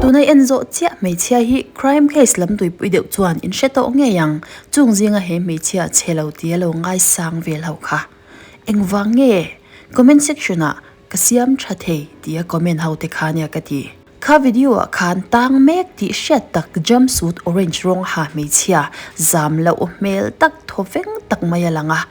Tuna i en zawh chiah hmeichhia hi crime case lam tuipui deuh chuan in hre tawh ngei ang. Chung zinga he hmeichhia chhe lo tia lo ngaisang vel ho kha. Engvang nge comment section ah ka siam tha thei tia comment ho te kha nia ka ti. Kha video ah khan tang mek tih hriat tak jumpsuit orange rawng ha hmeichhia zam loh hmel tak thaw veng tak mai a lang a,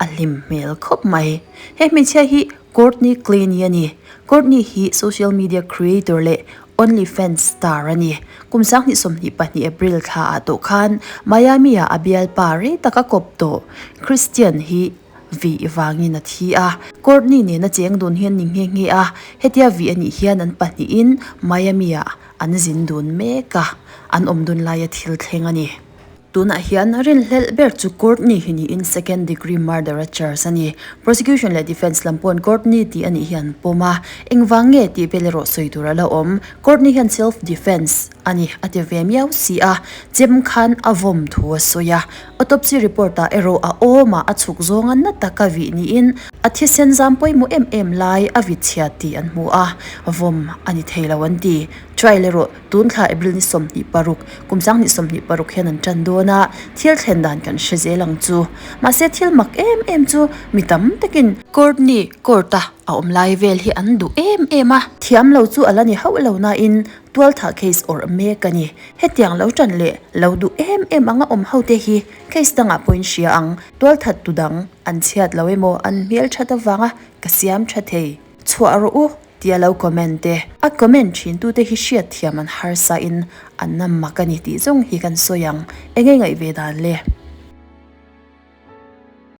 a hlim hmel khawp mai. He hmeichhia hi Courtney Clenney a ni. Courtney hi social media creator leh OnlyFans star a ni. Kum 2022 April thla ah tawh khan Miami ah a bialpa rei tak a kawp tawh. Christian hi vih vangin a thi a. Courtney nena cheng dun hian ni nghe nghe a, hetia vih a nih hian an pahnihin Miami ah an zin dun mek a, an awm dun laia thil thleng a ni. Tunah hian rinhlelh ber chu Courtney hi niin second degree murder a charge a ni. Prosecution leh defence lam pawhin Courtney tih a nih hi an pawm a, engvang nge tih vel erawh sawi tur a la awm. Courtney hian self defence a ni a ti ve miau si a, chem khan a vawm thu a sawi a. Autopsy report ah erawh a awm a, a chhuk zawnga na taka vih niin a thisen zam pawimawh em em lai a vit chhia tih an hmu a, vawm a ni thei lo an ti. Trial erawh tun thla April ni 26, kum 2026 hian an tan dawn a, thil thlen dan kan hre zel ang chu. Mahse thil mak em em chu mi tam takin Courtney court a a awm lai vel hi an duh em em a. Thiam lo chu a la ni hauh lo nain tualthah case awrh mek a ni. Hetiang lo tan leh lo duh em em anga awm ho te hi case dangah pawhin hria ang. Tualthat tu dang an chhiat lo emaw an hmel that avanga ka siam tha thei. Chhuah rawh u tia lo comment te. A comment thin tute hi hriat thiam an harsa in an nam mak a ni tih zawng hi kan sawi ang. Enge ngaih ve dan le?